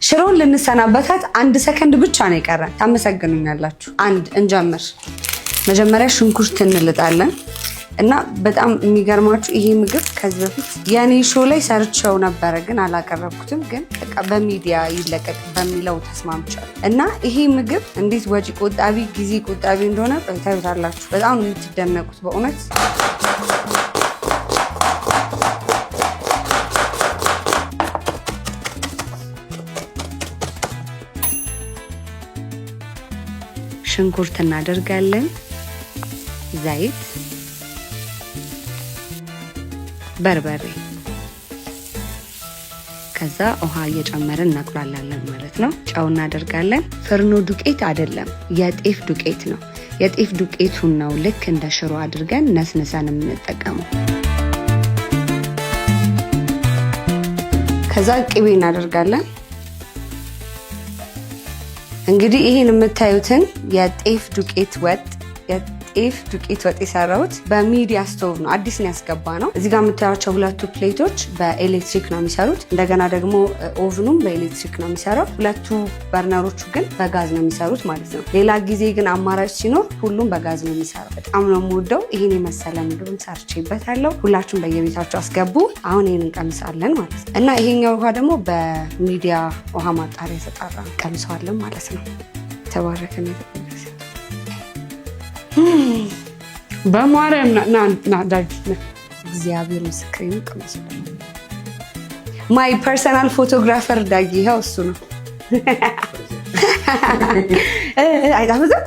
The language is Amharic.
ሽሮን ልንሰናበታት 1 ሰከንድ ብቻ ነው የቀረን። ታመሰግኑኛላችሁ። አንድ እንጀምር። መጀመሪያ ሽንኩርት እንልጣለን እና በጣም የሚገርማችሁ ይሄ ምግብ ከዚህ በፊት የኔ show ላይ ሰርቸው ነበረ፣ ግን አላቀረብኩትም። ግን በቃ በሚዲያ ይለቀቅ በሚለው ተስማምቻለሁ። እና ይሄ ምግብ እንዴት ወጪ ቆጣቢ፣ ጊዜ ቆጣቢ እንደሆነ ታዩታላችሁ። በጣም ነው የምትደነቁት በእውነት። ሽንኩርት እናደርጋለን፣ ዘይት፣ በርበሬ፣ ከዛ ውሃ እየጨመርን እናቁላላለን ማለት ነው። ጨው እናደርጋለን። ፍርኖ ዱቄት አይደለም፣ የጤፍ ዱቄት ነው። የጤፍ ዱቄቱን ነው ልክ እንደ ሽሮ አድርገን ነስንሰን የምንጠቀመው። ከዛ ቅቤ እናደርጋለን። እንግዲህ ይህን የምታዩትን የጤፍ ዱቄት ወጥ የሰራሁት በሚዲያ ስቶቭ ነው። አዲስ ነው ያስገባነው። እዚህ ጋር የምታያቸው ሁለቱ plate ኦች በኤሌክትሪክ ነው የሚሰሩት። እንደገና ደግሞ oven ኑም በኤሌክትሪክ ነው የሚሰራው። ሁለቱ burner ኦቹ ግን በጋዝ ነው የሚሰሩት ማለት ነው። ሌላ ጊዜ ግን አማራጭ ሲኖር ሁሉም በጋዝ ነው የሚሰራው። በጣም ነው የምወደው። ይህን የመሰለ ምግብም ሰርቼበታለሁ። ሁላችሁም በየቤታችሁ አስገቡ። አሁን ይህን እንቀምሳለን ማለት ነው እና ይሄኛው ውሃ ደግሞ በሚዲያ ውሃ ማጣሪያ የተጣራ እንቀምሰዋለን ማለት ነው። የተባረከ ነው። በማርያም ና ዳጊ፣ እግዚአብሔር ምስክሬ ነው። ቅመሱ። My personal photographer ዳጊ፣ ይኸው እሱ ነው። አይጣፍጥም?